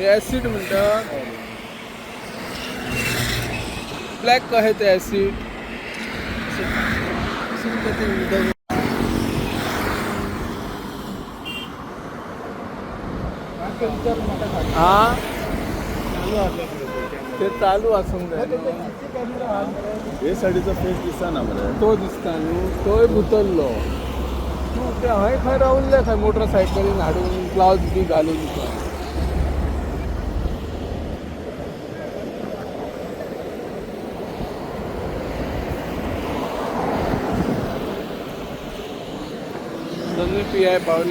ते ऍसिड म्हणटा. ब्लॅक कहे ते ऍसिड. हा, ते चालू आसूंक जाय न्हू. हे साडीचा फेस दिसना मरे. तो दिसता न्हू, तोय भुतल्लो. तूं ते हय खंय रावल्ले खंय मोटरसायकलीन हाडून ग्लावज बी घालून खंय. दोनूय पी I पावले.